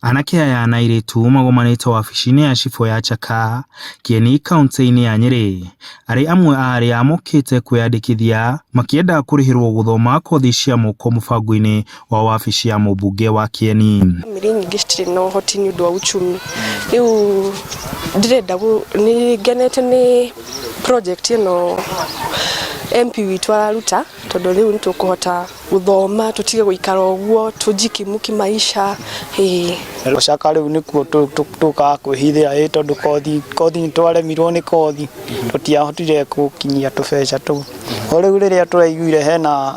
Anake aya na airĩtu magomanĩte wabici-inĩ ya cibũ ya Chaka, Kieni kauntĩ-inĩ ya Nyĩrĩ, arĩ amwe a arĩa mokĩte kwĩyandĩkithia makĩenda kũrĩhĩrwo gũthoma kothi cia moko mũbango-inĩ wa wabici ya mũmbunge wa Kieni. Bamĩrĩ nyingĩ citirĩ na ũhoti nĩ ũndũ wa uchumi. Rĩu ndĩrenda nĩ ngenete nĩ project ĩno MP witũ araruta, tondũ rĩu nĩ tũkũhota gũthoma, tũtige gũikara ũguo, tũjikimu kimaisha, ĩĩ. Gũcaka rĩu nĩkuo tũkaga kwĩhithĩra ĩ tondũ kothi kothi nĩ twaremirwo nĩ kothi, tũtiahotire gũkinyia tũbeca tũu. O rĩu rĩrĩa tũraiguire hena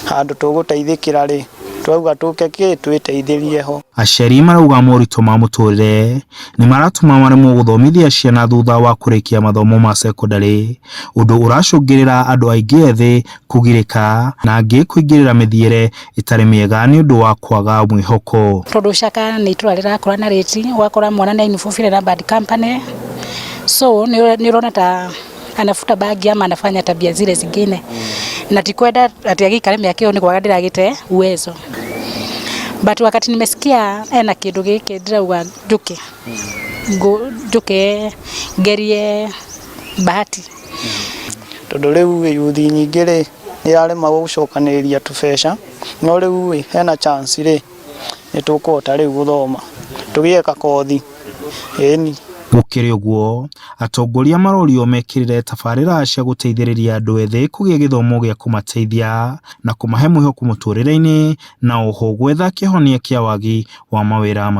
handũ tũgũteithĩkĩra rĩ, twauga tũke kĩ twĩteithĩrie ho. Aciari marauga moritũ ma mũtũrĩre nĩ maratũma maremwo gũthomithia ciana thutha wa kũrĩkia mathomo ma cekondarĩ, ũndũ ũracũngĩrĩra andũ aingĩ ethĩ kũgirĩka na angĩ kũingĩrĩra mĩthiĩre ĩtarĩ mĩega nĩ ũndũ wa kwaga mwĩhoko. Tondũ Chaka nĩ itũra rĩrakũra na rĩti, ũgakora mwana nĩ ainvolvire na bad company, so nĩ ũrona ta anafuta bangi ama anafanya tabia zile zingine, na tikwenda ati agĩikare mĩaka ĩyo nĩ kwaga ndĩragĩte uwezo, but wakati nimesikia ena kĩndũ gĩkĩ, ndĩrauga njũke njũke ngerie bahati. Tondũ rĩu yuthi nyingĩ rĩ nĩ iraremagwo gũcokanĩrĩria tũbeca, no rĩu ĩ hena chance rĩ, nĩ tũkũhota rĩu gũthoma tũgĩe kakothi, ĩni. Gũkĩrĩ ũguo, atongoria marorio mekĩrĩre tabarĩra cia gũteithĩrĩria andũ ethĩ kũgĩa gĩthomo gĩa kũmateithia na kũmahe mwĩhoko mũtũrĩre-inĩ, na oho gwetha kĩhonia kĩa wagi wa mawĩra.